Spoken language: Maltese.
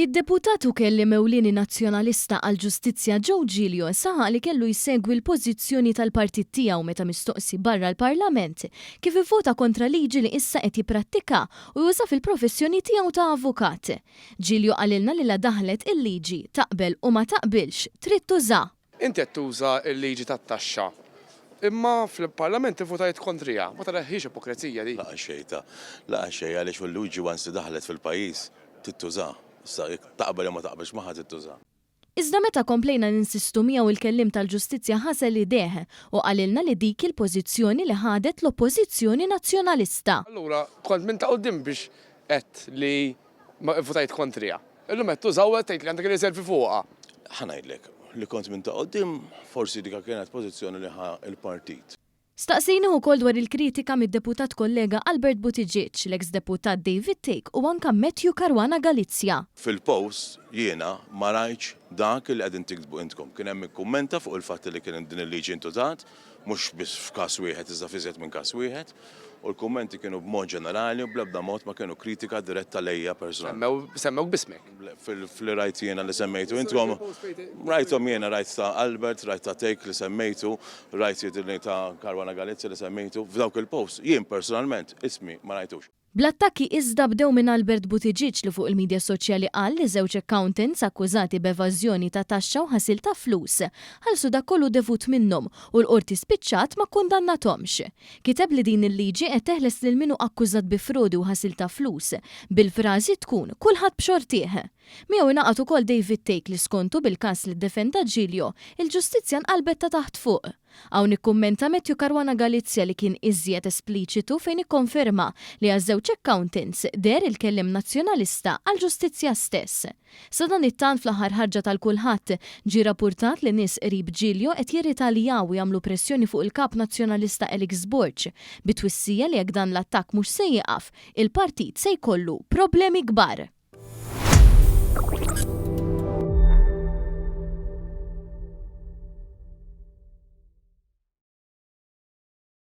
Id-Deputat u Kelliem Ewlieni Nazzjonalista għall-Ġustizzja Joe Giglio saħaq li kellu jsegwi l-pożizzjoni tal-partit tiegħu meta mistoqsi barra l-Parlament kif ivvota kontra liġi li issa qed jipprattika u juża fil-professjoni tiegħu ta' avukat. Giglio qalilna li la daħlet il-liġi, taqbel u ma taqbilx, trid tużaha. Inti qed tuża l-liġi tat-taxxa, imma fil-Parlament ivvutajt kontriha. Ma taraħiex ipokrezija din? Lanqas xejn ta'. Lanqas xejn għaliex il-liġi once li daħlet fil-pajjiż, trid tużaha. Issa jekk taqbel jew ma taqbilx magħha trid tużaha. Iżda meta komplejna ninsistu miegħu il-kelliem tal-ġustizzja ħasel idejh u qalilna li dik hi l-pożizzjoni li ħadet l-Oppożizzjoni Nazzjonalista. Allura kont minn ta' quddiem biex għedt li vvutajt kontriha. Illum qed tużaha u qed tgħid li għandek riservi fuqha. Ħa ngħidlek, li kont minn ta' quddiem forsi dik kienet pożizzjoni li ħa l-partit. Staqsejnih ukoll dwar il-kritika mid-Deputat kollega Albert Buttigieg, l-eks Deputat David Thake u anka Matthew Caruana Galizia. Fil-post jiena ma rajtx dak li qegħdin tiktbu intkom. Kien hemm min kkummenta fuq il-fatt li kien din il-liġi intużat, mhux biss f'każ wieħed iżda f'iżjed minn każ wieħed. U l-kummenti kienu b'mod ġenerali u bl-ebda mod ma kienu kritika diretta lejja personalment. Semmewk b'ismek. F'li rajt jiena li semmejtu intkom, rajthom jiena, rajt ta' Albert, rajt ta' Thake li semmejtu, rajt jidhirli ta' Caruana Galizia li semmejtu, f'dawk il-posts jien personalment ismi ma rajtux. Bl-attakki iżda bdew minn Albert Buttigieg li fuq il-midja soċjali qal li żewġ accountants akkużati b'evażjoni ta' taxxa u ħasil ta' flus ħallsu dak kollu devut minnhom u l-Qorti spiċċat ma kkundannathomx. Kiteb li din il-liġi qed teħles lil min hu akkużat bi frodi u ħasil ta' flus, bil-frażi tkun kulħadd b'xortih. Miegħu ingħaqad ukoll David Thake li skontu bil-każ li ddefenda Giglio, il-ġustizzja nqalbet ta' taħt fuq. Hawn ikkummenta Matthew Caruana Galizia li kien iżjed espliċitu fejn ikkonferma li għaż-żewġ accountants deher il-kelliem Nazzjonalista għall-Ġustizzja stess. Sadanittant fl-aħħar ħarġa tal-Kulħadd ġie rappurtat li nies qrib Giglio qed jirritaljaw u jagħmlu pressjoni fuq il-Kap Nazzjonalista Alex Borg bi twissija li jekk dan l-attakk mhux se jieqaf, il-partit se jkollu problemi kbar.